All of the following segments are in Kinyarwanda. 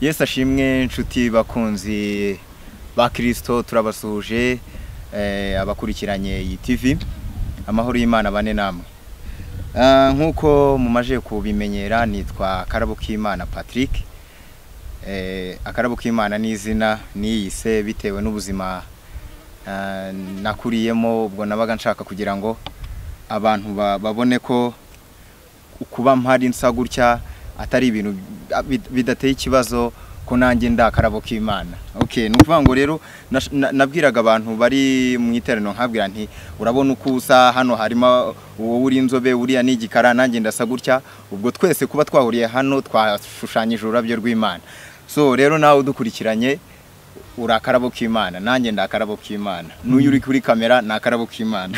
Yesu ashimwe nshuti bakunzi ba Kristo, turabasuhuje abakurikiranye iyi TV. Amahoro y'Imana bane namwe. Nkuko mumaje kubimenyera nitwa Akarabo k'Imana Patrick. Akarabo k'Imana ni izina niyise bitewe n'ubuzima nakuriyemo, ubwo nabaga nshaka kugira ngo abantu babone ko kuba mpari nsa gutya atari ibintu bidateye ikibazo, ko nanjye ndakarabo k'Imana. Okay, nukuvuga ngo rero nabwiraga abantu bari mu iteraniro nkabwira nti urabona uko usa hano harimo wowe uri inzobe uriya ni igikara nanjye ndasa gutya, ubwo twese kuba twahuriye hano twashushanyije ururabyo rw'Imana. So rero nawe udukurikiranye urakarabo k'Imana, nanjye ndakarabo k'Imana, n'uyu uri kuri kamera nakarabo k'Imana.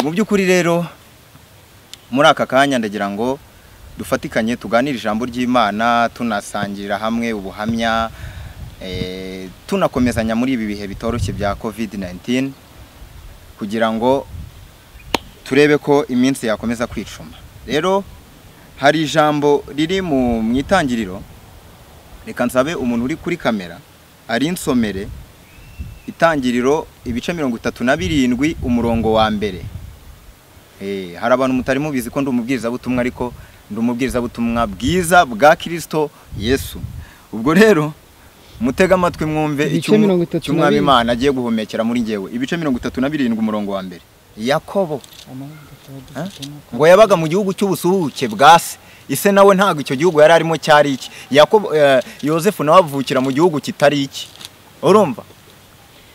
Mu by'ukuri rero muri aka kanya ndagira ngo dufatikanye tuganire ijambo ry'Imana, tunasangirira hamwe ubuhamya, tunakomezanya muri ibi bihe bitoroshye bya COVID-19 kugira ngo turebe ko iminsi yakomeza kwicuma. Rero hari ijambo riri mu itangiriro, reka nsabe umuntu uri kuri kamera arinsomere Itangiriro ibice 37 umurongo wa mbere. Hari abantu mutari mubizi ko ndi umubwirizabutumwa, ariko ndi umubwirizabutumwa bwiza bwa Kristo Yesu. Ubwo rero mutega amatwi mwumve icyo Umwami Imana agiye guhumekera muri ngewe. Ibice 37 umurongo wa mbere. Yakobo ngo yabaga mu gihugu cy'ubusuhuke bwa se. Ise nawe ntago icyo gihugu yari arimo cyari iki. Yakobo Yosefu nawe avukira mu gihugu kitari iki. Urumva?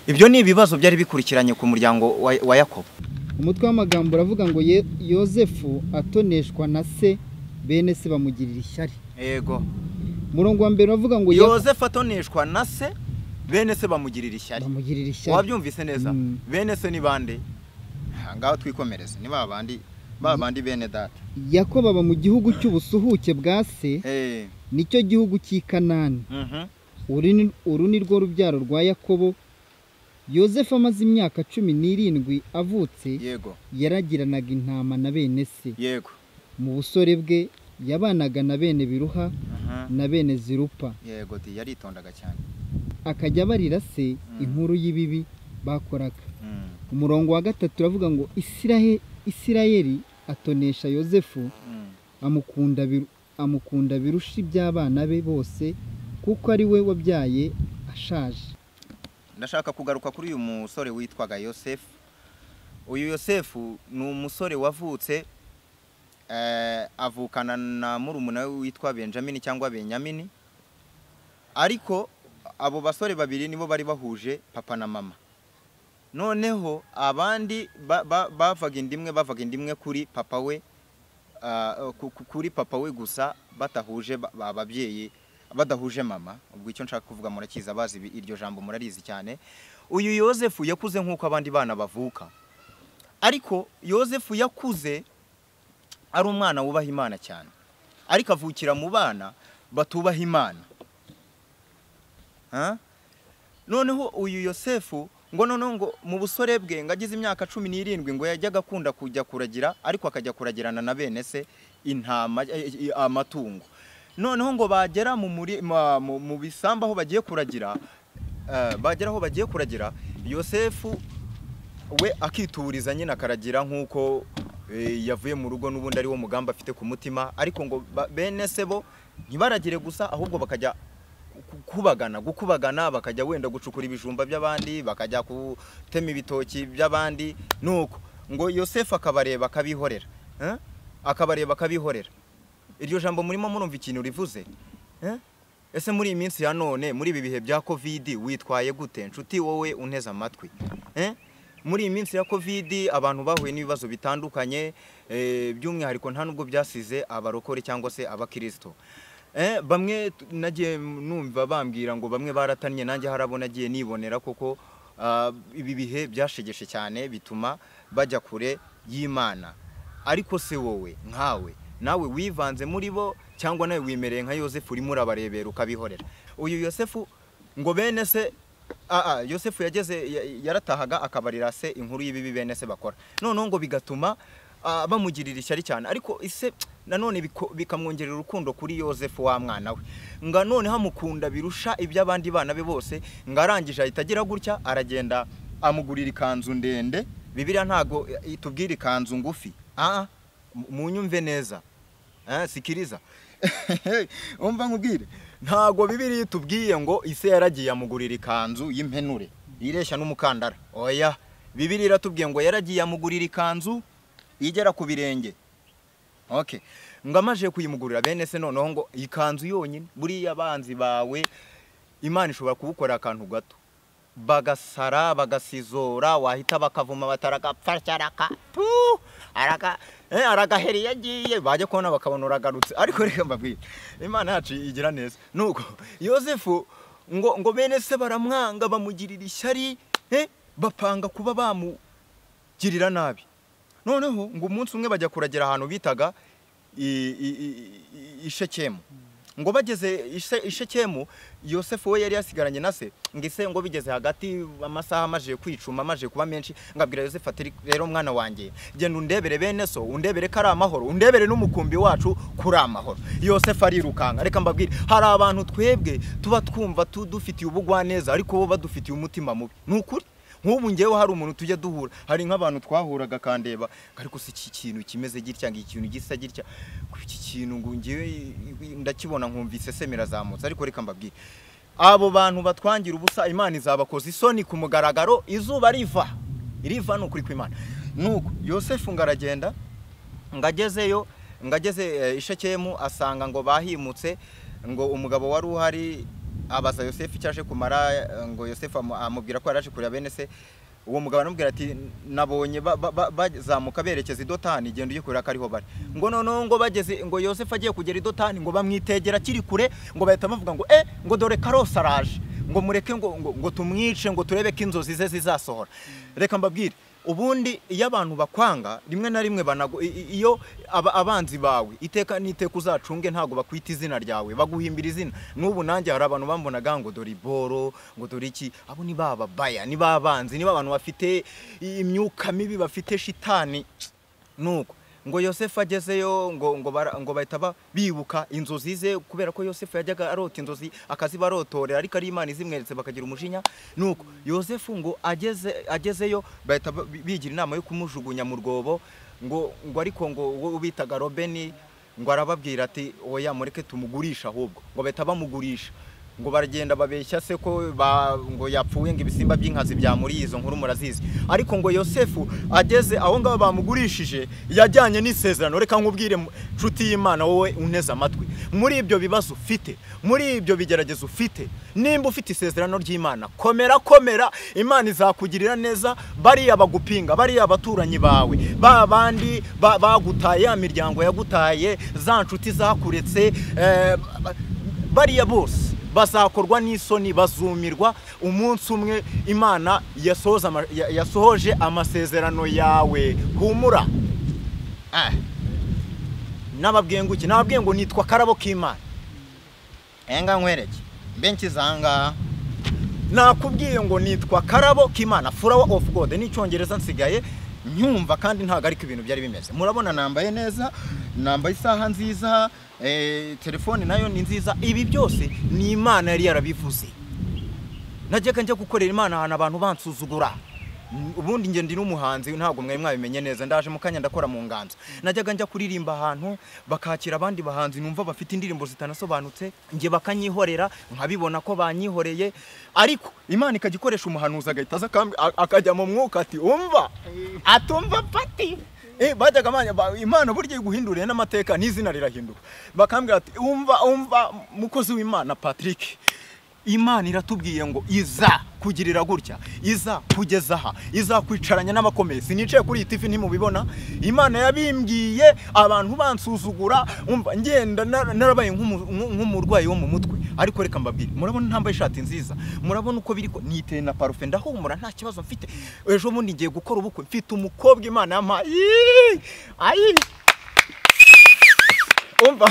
Ibyo ni ibibazo byari bikurikiranye ku muryango wa Yakobo. Umutwe w'amagambo uravuga ngo Yosefu atoneshwa na se, bene se bamugirira ishyari. Yego. Murongo wa mbere uravuga ngo Yosefu atoneshwa na se, bene se bamugirira ishyari. Bamugirira ishyari. Wabyumvise neza? Bene se ni bande? Ngaho twikomereze. Ni babandi babandi bene data. Yakobo aba mu gihugu cy'ubusuhuke bwa se, nicyo gihugu cy'i Kanani. Uru ni rwo rubyaro rwa Yakobo. Yosefu amaze imyaka 17 avutse. Yego. Yaragiranaga intama na bene se. Yego. Mu busore bwe yabanaga na bene Biruha na bene Zirupa. Yego, yaritondaga cyane. Akajya abarira se inkuru y'ibibi bakoraga. Umurongo wa gatatu uravuga ngo Isirayeli atonesha Yosefu, amukunda birusha iby'abana be bose, kuko ari we wabyaye ashaje. Ndashaka kugaruka kuri uyu musore witwaga Yosefu. Uyu Yosefu ni umusore wavutse avukana na murumuna we witwa Benjamini cyangwa Benyamini, ariko abo basore babiri nibo bari bahuje papa na mama. Noneho abandi bavaga indimwe kuri papa we, kuri papa we gusa, batahuje ababyeyi, badahuje mama. Ubwo icyo nshaka kuvuga murakiza, bazi iryo jambo murarizi cyane. Uyu Yosefu yakuze nkuko abandi bana bavuka, ariko Yosefu yakuze ari umwana wubaha Imana cyane, ariko avukira mu bana batubaha Imana. Noneho uyu Yosefu ngo noneho ngo mu busore bwe ngo agize imyaka 17 ngo yajyaga akunda kujya kuragira, ariko akajya kuragirana na bene se intama, amatungo. Noneho ngo bagera mu bisamba aho bagiye kuragira, bagera aho bagiye kuragira, Yosefu we akituriza nyine akaragira nkuko yavuye mu rugo n'ubundi ari wo mugamba afite ku mutima, ariko ngo bene se bo ntibaragire gusa, ahubwo bakajya gukubagana, bakajya wenda gucukura ibijumba by'abandi, bakajya gutema ibitoki by'abandi. Nuko ngo Yosefu akabareba akabihorera. Akabareba akabihorera. Iryo jambo murimo murumva ikintu rivuze? Ese muri iyi minsi ya none, muri ibi bihe bya COVID witwaye gute nshuti wowe unteze amatwi? Muri iyi minsi ya COVID abantu bahuye n'ibibazo bitandukanye, by'umwihariko nta nubwo byasize abarokore cyangwa se abakristo. Bamwe nagiye numva bambwira ngo bamwe baratannye, nanjye harabona agiye nibonera koko ibi bihe byashegeshe cyane bituma bajya kure y'Imana. Ariko se wowe nkawe nawe wivanze muri bo, cyangwa nawe wimereye nka Yosefu urimo urabarebera ukabihorera? Uyu Yosefu ngo bene se Yosefu yageze yaratahaga akabarira se inkuru y'ibibi bene se bakora. Noneho ngo bigatuma bamugirira ishyari cyane, ariko ise nanone bikamwongerera urukundo kuri Yosefu wa mwana we, nga none hamukunda birusha iby'abandi bana be bose. Ngarangije ahita agira gutya aragenda amugurira ikanzu ndende. Bibiliya ntago itubwira ikanzu ngufi, munyumve neza, sikiriza umva nkubwire, ntago Bibiliya itubwiye ngo ise yaragiye amugurira ikanzu y'impenure ireshya n'umukandara. Oya, Bibiliya iratubwiye ngo yaragiye amugurira ikanzu igera ku birenge. Okay, ngo amaje kuyimugurira bene se, noneho ngo ikanzu yonyine, buriya abanzi bawe Imana ishobora kubukora akantu gato bagasara bagasizora, wahita bakavuma bataragapfa cyaraka tu araka aragaheri yagiye, bajya kubona bakabona uragarutse. Ariko reka mbabwire, Imana yacu igira neza. Nuko Yosefu ngo bene se baramwanga bamugirira ishyari, bapanga kuba bamugirira nabi. Noneho ngo umunsi umwe bajya kuragira ahantu bitaga i Shekemu. Ngo bageze i Shekemu, Yosefu we yari yasigaranye na se, ngise ngo bigeze hagati amasaha amaje kwicuma amaje kuba menshi, ngabwira Yosefu ati rero mwana wanjye genda undebere bene so, undebere ko ari amahoro, undebere n'umukumbi wacu kuri amahoro. Yosefu arirukanga. Reka mbabwire, hari abantu twebwe tuba twumva dufitiye ubugwaneza ariko bo badufitiye umutima mubi. Ni ukuri. Nk'ubu ngewe hari umuntu tujya duhura, hari nk'abantu twahuraga kandeba, ariko si iki kintu kimeze gitya, ngo ikintu gisa gitya, iki kintu ngo ngewe ndakibona nkumvise semera zamutse. Ariko reka mbabwire, abo bantu batwangira ubusa Imana izabakoza isoni ku mugaragaro, izuba riva riva. Ni ukuri kw'Imana. Nuko Yosefu ngaragenda, ngagezeyo, ngageze i Shekemu asanga ngo bahimutse, ngo umugabo wari uhari abaza Yosefu icyo aje kumara, ngo Yosefu amubwira ko yaraje kureba bene se. Uwo mugabo aramubwira ati nabonye bazamuka berekeza i Dotani, genda ujye kureba ko ariho bari. Ngo noneho ngo bageze, ngo Yosefu agiye kugera i Dotani, ngo bamwitegera akiri kure, ngo bahita bavuga ngo ngo dore Karose araje, ngo mureke ngo tumwice, ngo turebe ko inzozi ze zizasohora. Reka mbabwire, ubundi iyo abantu bakwanga rimwe na rimwe banago, iyo abanzi bawe iteka n'iteka uzacunge ntago bakwita izina ryawe, baguhimbira izina. N'ubu nanjye hari abantu bambonaga ngo dore iboro, ngo dore iki, abo ni baba baya, ni babanzi, ni abantu bafite imyuka mibi, bafite shitani. Nuko ngo Yosefu agezeyo, ngo bahita bibuka inzozi ze, kubera ko Yosefu yajyaga arota inzozi akazibarotorera, ariko ari Imana izimweretse bakagira umujinya. Nuko Yosefu ngo agezeyo bahita bigira inama yo kumujugunya mu rwobo, ngo ariko ngo uwo bitaga Robeni ngo arababwira ati oya mureke tumugurisha ahubwo. Ngo bahita bamugurisha, ngo baragenda babeshya se ko ngo yapfuye, ngo ibisimba by'inkazi byamuriye, izo nkuru murazizi. Ariko ngo Yosefu ageze aho ngaho bamugurishije, yajyanye n'isezerano. Reka nkubwire nshuti y'Imana, wowe unteze amatwi, muri ibyo bibazo ufite, muri ibyo bigeragezo ufite, nimba ufite isezerano ry'Imana, komera komera, Imana izakugirira neza. Bariya bagupinga, bariya abaturanyi bawe, ba bandi bagutaye, ya miryango yagutaye, za nshuti zakuretse, bariya bose bazakorwa n'isoni, bazumirwa umunsi umwe Imana yasohoje amasezerano yawe. Humura. Nababwiye ngo iki? Nababwiye ngo nitwa Karabo k'Imana. Enga nkwereke mbe nkizanga, nakubwiye ngo nitwa Karabo k'Imana, flower of God. N'icyongereza nsigaye nyumva kandi ntago ariko ibintu byari bimeze. Murabona nambaye neza, nambaye isaha nziza, telefone nayo ni nziza. Ibi byose ni Imana yari yarabivuze. Najyaga njya gukorera Imana ahantu abantu bansuzugura. Ubundi nge ndi n'umuhanzi, ntabwo mwari mwabimenye neza, ndaje mu kanya ndakora mu nganzo. Najyaga njya kuririmba ahantu bakakira abandi bahanzi numva bafite indirimbo zitanasobanutse, nge bakanyihorera nkabibona ko banyihoreye, ariko Imana ikagikoresha umuhanuzi agahita aza akajya mu mwuka ati umva, atumva pati. Bajyaga Imana burya iguhinduriye n'amateka n'izina rirahinduka. Bakambwira ati umva umva mukozi w'Imana Patrick, Imana iratubwiye ngo iza kugirira gutya, iza kugeza aha, iza kwicaranya n'abakomeye. Sinicaye kuri iyi TV ntimubibona, Imana yabimbwiye abantu bansuzugura, umva ngenda narabaye nk'umurwayi wo mu mutwe. Ariko reka mbabwire, murabona ntambaye ishati nziza, murabona uko biri, niteye na parufe, ndahumura nta kibazo mfite. Ejo bundi ngiye gukora ubukwe, mfite umukobwa Imana yampaye. Ayi umva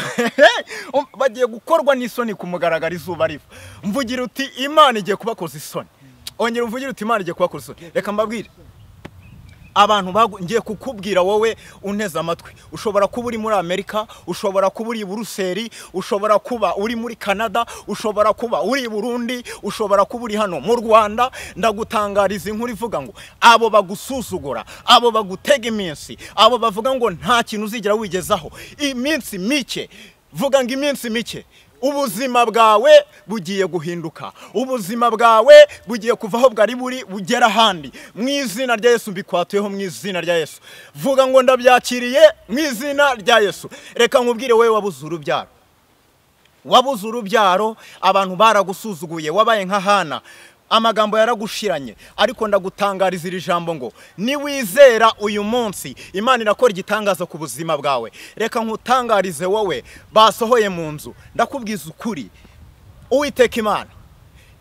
bagiye gukorwa n'isoni ku mugaragaro izuba riva. Mvugira uti Imana igiye kubakoza isoni. Ongera umvugira uti Imana igiye kubakoza isoni. Reka mbabwire, Abantu ngiye kukubwira wowe unteze amatwi, ushobora kuba uri muri Amerika, ushobora kuba uri i Buruseli, ushobora kuba uri muri Canada, ushobora kuba uri i Burundi, ushobora kuba uri hano mu Rwanda. Ndagutangariza inkuru ivuga ngo abo bagusuzugura, abo bagutega iminsi, abo bavuga ngo nta kintu uzigera wigezaho, iminsi mike, vuga ngo iminsi mike, ubuzima bwawe bugiye guhinduka, ubuzima bwawe bugiye kuvaho bwari buri bugera ahandi mu izina rya Yesu. Mbikwatuyeho mu izina rya Yesu. Vuga ngo ndabyakiriye mu izina rya Yesu. Reka nkubwire wowe wabuze urubyaro, wabuze urubyaro, abantu baragusuzuguye, wabaye nka Hana, amagambo yaragushiranye, ariko ndagutangariza iri jambo ngo niwizera uyu munsi Imana irakora igitangaza ku buzima bwawe. Reka nkutangarize wowe basohoye mu nzu, ndakubwiza ukuri, Uwiteka Imana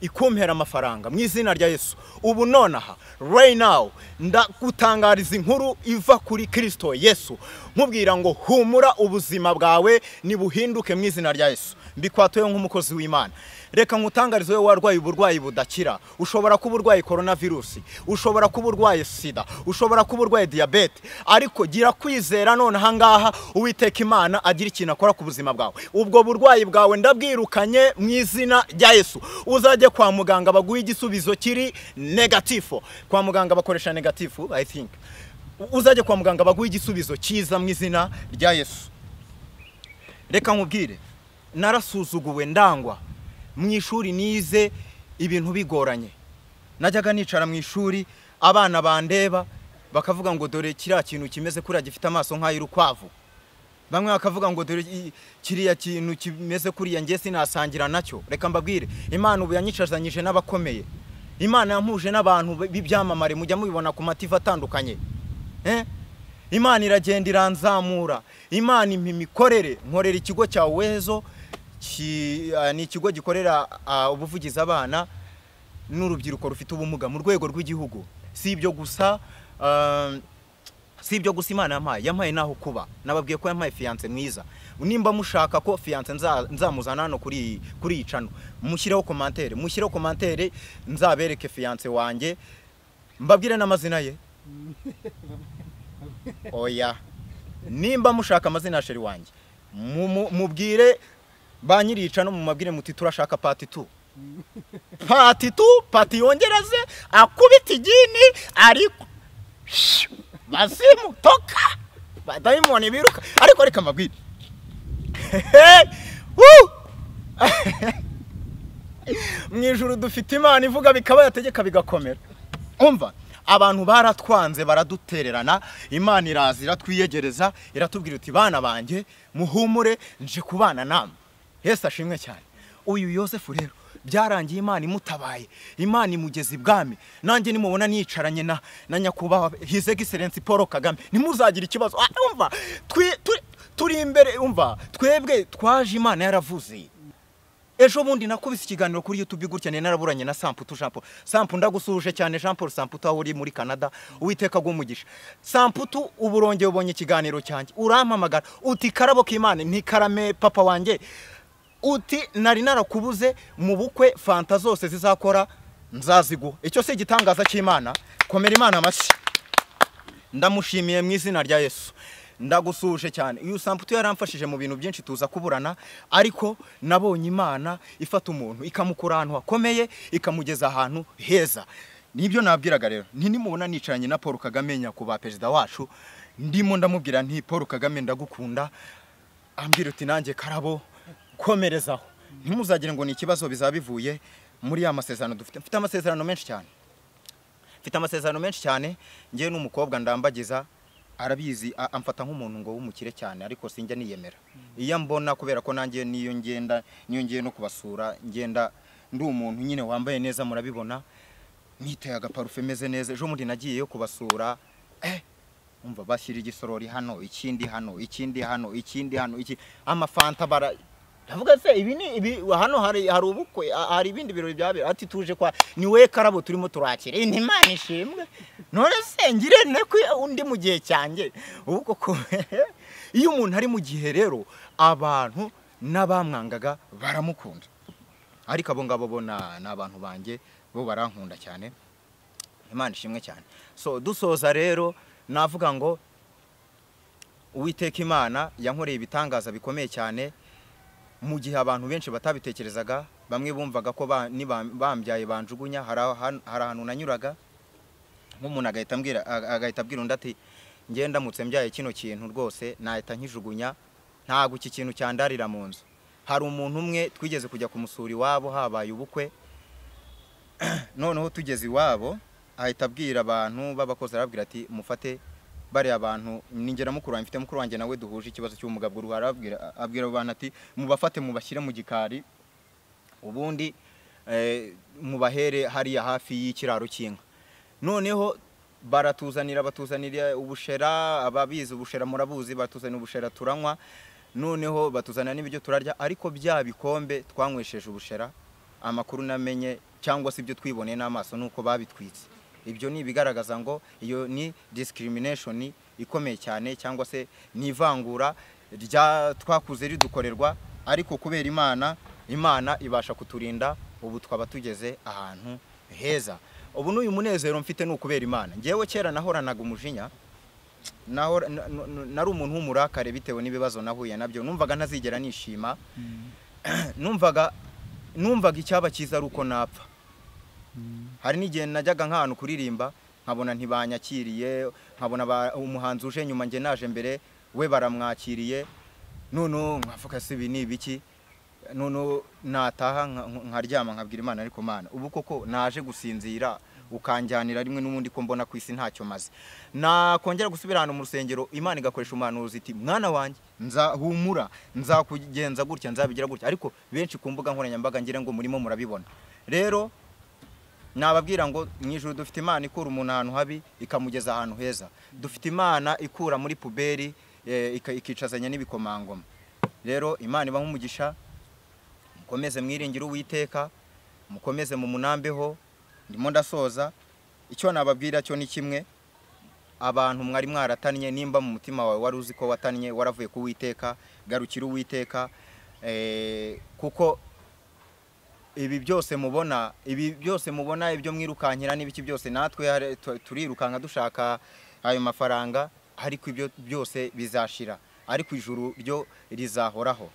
ikumpera amafaranga mu izina rya Yesu. Ubu nonaha right now ndagutangariza inkuru iva kuri Kristo Yesu, nkubwira ngo humura, ubuzima bwawe nibuhinduke mu izina rya Yesu. Mbikwatuye nk'umukozi w'Imana. Reka nkutangarize wowe warwaye uburwayi budakira, ushobora kuba urwaye coronavirus, ushobora kuba urwaye sida, ushobora kuba urwaye diabete, ariko gira kwizera none ahangaha Uwiteka Imana agira ikintu akora ku buzima bwawe. Ubwo burwayi bwawe ndabwirukanye mu izina rya Yesu. Uzajye kwa muganga baguhe igisubizo kiri negatifo. Kwa muganga bakoresha negatifu, I think. Uzajye kwa muganga baguhe igisubizo cyiza mu izina rya Yesu. Reka nkubwire, narasuzuguwe ndangwa mu ishuri, nize ibintu bigoranye. Najyaga nicara mu ishuri abana bandeba bakavuga ngo dore kiriya kintu kimeze kuriya gifite amaso nk'ay'urukwavu, bamwe bakavuga ngo dore kiriya kintu kimeze kuriya ngiye sinasangira nacyo. Reka mbabwire, Imana ubu yanyicazanyije n'abakomeye, Imana yampuje n'abantu b'ibyamamare, mujya mubibona ku mativa atandukanye. Imana iragenda iranzamura, Imana impa imikorere, nkorera ikigo cya Uwezo, ni ikigo gikorera ubuvugizi abana n'urubyiruko rufite ubumuga mu rwego rw'igihugu. Si ibyo gusa, si ibyo gusa Imana yampaye naho kuba. Nababwiye ko yampaye fiance mwiza. Nimba mushaka ko fiance nzamuzana hano kuri iyi channel, mushyireho commentaire, mushyireho commentaire nzabereke fiance wanjye, mbabwire n'amazina ye. Oya, nimba mushaka amazina ya sheri wanjye, mubwire ba nyirica no mumabwire muti turashaka part 2. Part 2, part yongereze akubita igini ariko bazimu toka badayimoni biruka. Ariko reka mbabwire, mu ijuru dufite Imana ivuga bikaba yategeka bigakomera. Umva, abantu baratwanze baradutererana, Imana iraza iratwiyegereza iratubwira uti bana banjye muhumure nje kubana namwe. Yesu ashimwe cyane. Uyu Yosefu rero byarangiye Imana imutabaye, Imana imugeza ibwami. Nanjye nimubona nicaranye na nyakubahwa His Excellency Paul Kagame, ntimuzagira ikibazo. Umva, turi imbere, umva twebwe twaje Imana yaravuze. Ejo bundi nakubise ikiganiro kuri YouTube gutya, ne naraburanye na Samputu Jean Paul. Sampu ndagusuhuje cyane Jean Paul Samputu, aho uri muri Canada, Uwiteka agumugisha. Samputu uburongeye ubonye ikiganiro cyanjye, urampamagara uti karabo k'Imana ntikarame papa wanjye, uti nari narakubuze mu bukwe, fanta zose zizakora nzaziguha. Icyo si igitangaza cy'Imana? Komera Imana amashyi. Ndamushimiye mu izina rya Yesu. Ndagusuhuje cyane. Uyu Samputu yaramfashije mu bintu byinshi tuza kuburana, ariko nabonye Imana ifata umuntu ikamukura ahantu hakomeye ikamugeza ahantu heza. Nibyo nabwiraga rero, ntimubona nicaranye na Paul Kagame nyakubahwa perezida wacu, ndimo ndamubwira nti Paul Kagame ndagukunda, ambwira uti nanjye karabo komerezaho. Ntimuzagire ngo ni ikibazo bizaba bivuye muri ya masezerano dufite. Mfite amasezerano menshi cyane, mfite amasezerano menshi cyane. Ngewe n'umukobwa ndambagiza arabizi, amfata nk'umuntu ngo w'umukire cyane, ariko sinjya niyemera. Iyo mbona kubera ko nanjye niyo ngenda, niyo ngiye no kubasura, ngenda ndi umuntu nyine wambaye neza, murabibona, niteye agaparufe meze neza. Ejo mundi nagiye yo kubasura, umva bashyira igisorori hano, ikindi hano, ikindi hano, ikindi hano, iki amafanta bara. Ndavuga se ibi ni ibi hano hari ubukwe, hari ibindi birori byabera, ati tuje kwa ni we karabo turimo turakira. Imana ishimwe. None se ngire ne ko undi mu gihe cyanjye ubu koko. Iyo umuntu ari mu gihe rero abantu n'abamwangaga baramukunda, ariko abo ngabo bo ni abantu banjye, bo barankunda cyane. Imana ishimwe cyane. So dusoza rero navuga ngo Uwiteka Imana yankoreye ibitangaza bikomeye cyane mu gihe abantu benshi batabitekerezaga. Bamwe bumvaga ko bambyaye banjugunya. Hari ahantu nanyuraga nk'umuntu agahita abwira undi ati njye ndamutse mbyaye kino kintu rwose nahita nkijugunya, ntabwo iki kintu cyandarira mu nzu. Hari umuntu umwe twigeze kujya kumusura iwabo, habaye ubukwe, noneho tugeze iwabo ahita abwira abantu b'abakozi, arababwira ati mufate bariya abantu, ningera mukuru wanjye, mfite mukuru wanjye nawe duhuje ikibazo cy'ubumuga bw'uruhu, abwira abantu ati mubafate mubashyire mu gikari, ubundi mubahere hariya hafi y'ikiraro cy'inka. Noneho baratuzanira, batuzanira ubushera, ababizi ubushera murabuzi, batuzanira ubushera turanywa, noneho batuzanira n'ibiryo turarya, ariko bya bikombe twanywesheje ubushera, amakuru namenye cyangwa se ibyo twiboneye n'amaso nuko babitwitse. Ibyo ni ibigaragaza ngo iyo ni discrimination ikomeye cyane, cyangwa se ni ivangura rya twakuze ridukorerwa, ariko kubera Imana, Imana ibasha kuturinda, ubu twaba tugeze ahantu heza. Ubu n'uyu munezero mfite ni ukubera Imana. Njyewe kera nahoranaga umujinya, nari umuntu w'umurakare bitewe n'ibibazo nahuye nabyo, numvaga ntazigera nishima, numvaga icyaba cyiza ari uko napfa. Hari n'igihe najyaga nk'ahantu kuririmba nkabona ntibanyakiriye, nkabona umuhanzi uje nyuma njye naje mbere we baramwakiriye, none nkavuga se ibi ni ibiki? None nataha nkaryama nkabwira Imana, ariko Mana ubu koko naje gusinzira ukanjyanira rimwe n'ubundi ko mbona ku isi ntacyo maze. Nakongera gusubira ahantu mu rusengero, Imana igakoresha umuhanuzi iti mwana wanjye nzahumura, nzakugenza gutya, nzabigira gutya. Ariko benshi ku mbuga nkoranyambaga ngira ngo murimo murabibona. Rero nababwira ngo mu ijuru dufite Imana ikura umuntu ahantu habi ikamugeza ahantu heza. Dufite Imana ikura muri puberi ikicazanya n'ibikomangoma. Rero Imana ibahe umugisha, mukomeze mwiringire Uwiteka, mukomeze mu munambeho. Ndimo ndasoza, icyo nababwira cyo ni kimwe: abantu mwari mwaratannye, nimba mu mutima wawe wari uzi ko watannye waravuye ku Uwiteka, garukira Uwiteka, kuko ibi byose mubona, ibi byose mubona ibyo mwirukankira n'ibiki byose, natwe turirukanka dushaka ayo mafaranga, ariko ibyo byose bizashira, ariko ijuru ryo rizahoraho.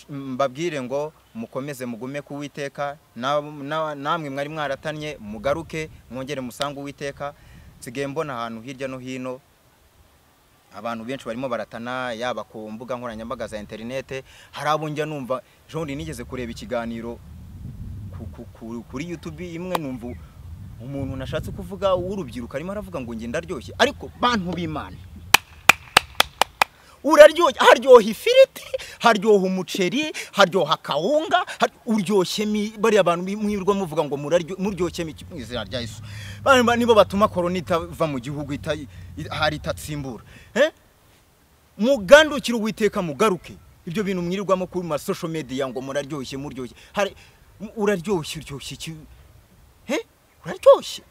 Mbabwire ngo mukomeze mugume ku Uwiteka, namwe mwari mwaratannye mugaruke mwongere musange Uwiteka. Nsigaye mbona ahantu hirya no hino abantu benshi barimo baratana, yaba ku mbuga nkoranyambaga za interinete. Hari abo njya numva, ejo nigeze kureba ikiganiro kuri YouTube imwe, numva umuntu nashatse kuvuga w'urubyiruko arimo aravuga ngo njye ndaryoshye, ariko bantu b'Imana uraryoshye, haryoha ifiriti, haryoha umuceri, haryoha kawunga, uryoshye bariya abantu mwirwa muvuga ngo muryoshye mu izina rya Yesu. Nibo batuma korona itava mu gihugu, hari itatsimbura. Mugandukire Uwiteka, mugaruke. Ibyo bintu mwirirwamo kuri ma social media ngo muraryoshye, muryoshye, hari uraryoshye, uryoshye iki? Uraryoshye.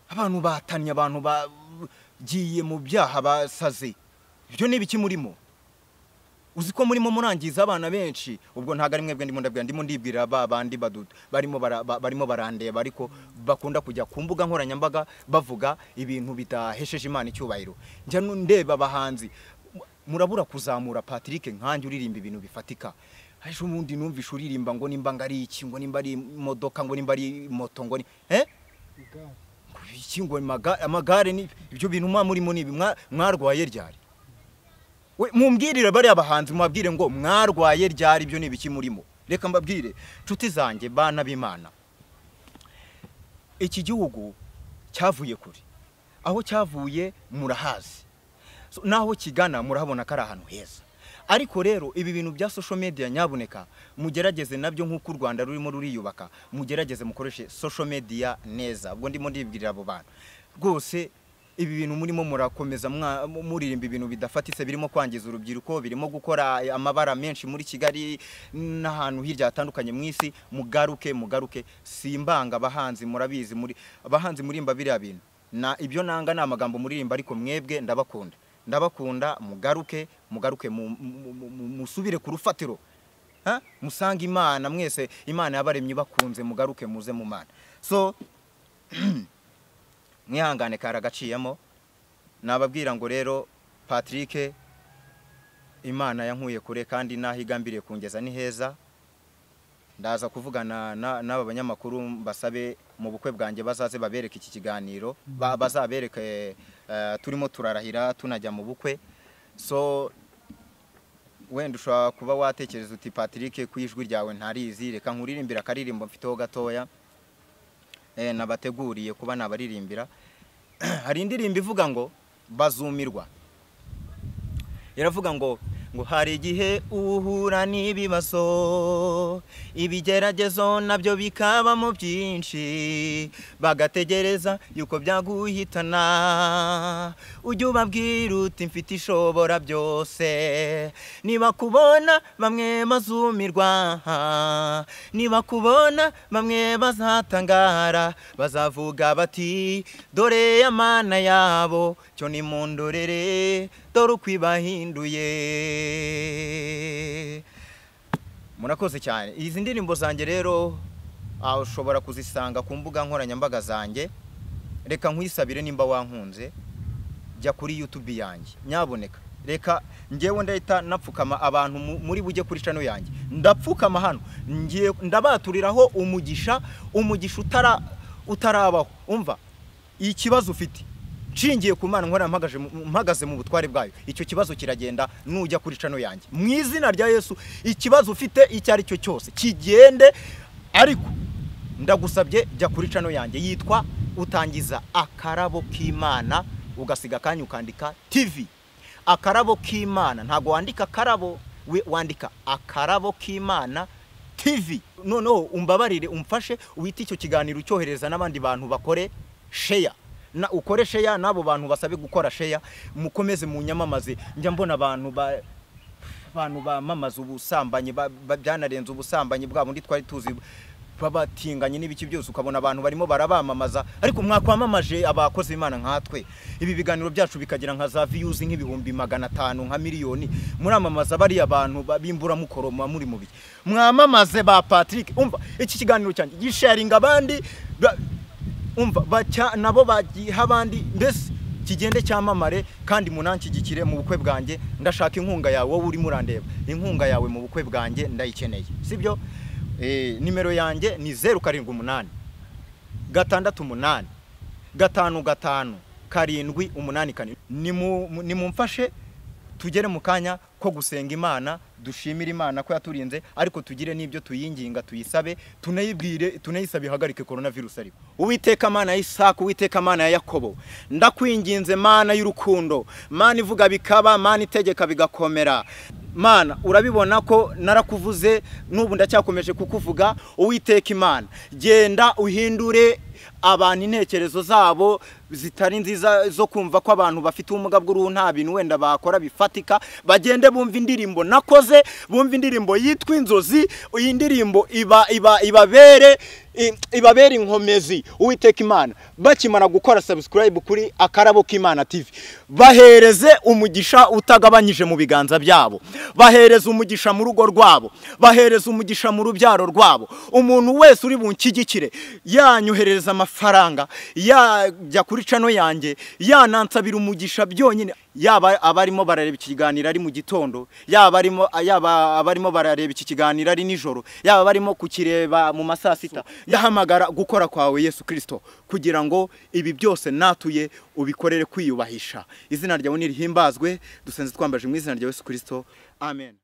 Abantu batannye, abantu bagiye mu byaha basaze. Ibyo ni ibiki murimo? Uzi ko murimo murangiza abana benshi. Ubwo ntago ari mwebwe ndimo ndabwira, ndimo ndibwira ba bandi barimo barandeba, ariko bakunda kujya ku mbuga nkoranyambaga bavuga ibintu bidahesheje Imana icyubahiro. Njya ndeba abahanzi, murabura kuzamura Patrick nkanjye uririmba ibintu bifatika. Ejo ubundi numvishe uririmba ngo nimba ngari iki, ngo nimba ari imodoka, ngo nimba ari moto, ngo ni iki, ngo amagare, ni ibyo bintu murimo nibi mwarwaye ryari? We mumbwirire bari abahanzi, mubabwire ngo mwarwaye ryari, ibyo ni ibiki murimo? Reka mbabwire nshuti zanjye bana b'Imana, iki gihugu cyavuye kure, aho cyavuye murahazi, naho kigana murahabona ko ari ahantu heza. Ariko rero ibi bintu bya social media nyabuneka mugerageze nabyo, nk'uko u Rwanda rurimo ruriyubaka, mugerageze mukoreshe social media neza. Ubwo ndimo ndibwirira abo bantu rwose, ibi bintu murimo murakomeza muririmba ibintu bidafatitse, birimo kwangiza urubyiruko, birimo gukora amabara menshi muri Kigali n'ahantu hirya hatandukanye mu isi. Mugaruke, mugaruke. Simbanga abahanzi, murabizi muri abahanzi murimba biriya bintu, na ibyo nanga ni amagambo muririmba, ariko mwebwe ndabakunda, ndabakunda. Mugaruke, mugaruke, musubire ku rufatiro, musange Imana mwese, Imana yabaremye bakunze, mugaruke muze mu Mana. So Mwihangane karagaciyemo. Nababwira ngo rero Patrick, Imana yankuye kure kandi naho igambiriye kungeza ni heza. Ndaza kuvugana n'aba banyamakuru mbasabe mu bukwe bwanjye bazaze babereke iki kiganiro, bazabereke turimo turarahira tunajya mu bukwe. So wenda ushobora kuba watekereza uti Patrick ku ijwi ryawe ntarizi, reka nkuririmbira akaririmbo mfiteho gatoya nabateguriye kuba nabaririmbira. Hari indirimbo ivuga ngo bazumirwa. Iravuga ngo hari igihe uhura n'ibibazo, ibigeragezo nabyo bikabamo byinshi, bagategereza yuko byaguhitana. Ujye ubabwira uti mfite ishobora byose, niba kubona bamwe bazumirwa, niba kubona bamwe bazatangara, bazavuga bati dore ya Mana yabo, cyo nimundorere dore uko ibahinduye. Murakoze cyane. Izi ndirimbo zanjye rero ushobora kuzisanga ku mbuga nkoranyambaga zanjye. Reka nkwisabire nimba wankunze, jya kuri YouTube yanjye nyaboneka. Reka ngewe ndahita napfukama abantu muri bujye kuri channel yanjye, ndapfukama hano ngiye ndabaturiraho umugisha, umugisha utarabaho. Umva ikibazo ufite nshingiye ku Mana nkora mpagaze mu butware bwayo, icyo kibazo kiragenda nujya kuri channel yanjye mu izina rya Yesu. Ikibazo ufite icyo ari cyo cyose kigende, ariko ndagusabye jya kuri channel yanjye yitwa Utangiza Akarabo k'Imana, ugasiga akanya ukandika TV Akarabo k'Imana. Ntago wandika akarabo, wandika Akarabo k'Imana TV. Noneho umbabarire umfashe wite icyo kiganiro ucyohereza n'abandi bantu bakore share, na ukore share nabo bantu basabe gukora share, mukomeze munyamamaze. Njya mbona abantu bamamaza ubusambanyi, byanarenze ubusambanyi bwa bundi twari tuzi, babatinganye n'ibiki byose, ukabona abantu barimo barabamamaza. Ariko mwakwamamaje abakozi Imana nkatwe, ibi biganiro byacu bikagira nka za views nk'ibihumbi 500 nka miliyoni. Muramamaza bari abantu bimbura mukoroma muri mubiki, mwamamaze ba Patrick. Umva iki kiganiro cyanjye gisharinga abandi, umva bacha nabo bagiha abandi, mbese kigende cyamamare kandi munanshyigikire mu bukwe bwanjye. Ndashaka inkunga yawe, wowe uri murandeba, inkunga yawe mu bukwe bwanjye ndayikeneye, sibyo? Nimero yanjye ni 078 6 8 5 5 7 8 4. Nimumfashe tugere mu kanya ko gusenga Imana, dushimira Imana ko yaturinze, ariko tugire n'ibyo tuyinginga, tuyisabe, tunayibwire, tunayisabe ihagarike coronavirus. Ariko Uwiteka Mana ya Isaka, Uwiteka Mana ya Yakobo, ndakwinginze Mana y'urukundo, Mana ivuga bikaba, Mana itegeka bigakomera. Mana urabibona ko narakuvuze n'ubu ndacyakomeje kukuvuga. Uwiteka Imana, genda uhindure abantu intekerezo zabo zitari nziza zo kumva ko abantu bafite ubumuga bw'uruhu nta bintu wenda bakora bifatika. Bagende bumva indirimbo nakoze, bumva indirimbo yitwa Inzozi, iyi ndirimbo ibabere inkomezi. Uwiteka Imana, bakimara gukora subscribe kuri Akarabo k'Imana TV, bahereze umugisha utagabanyije mu biganza byabo, bahereze umugisha mu rugo rwabo, bahereze umugisha mu rubyaro rwabo. Umuntu wese uri bunshyigikire, yanyoherereza amafaranga, yajya kuri channel yanjye, yanansabira umugisha byonyine, yaba abarimo barareba iki kiganiro ari mu gitondo, yaba abarimo barareba iki kiganiro ari nijoro, yaba barimo kukireba mu masaa sita, ndahamagara gukora kwawe Yesu Kristo, kugira ngo ibi byose natuye ubikorere kwiyubahisha. Izina ryawe nirihimbazwe. Dusenze twambaje mu izina rya Yesu Kristo, amen.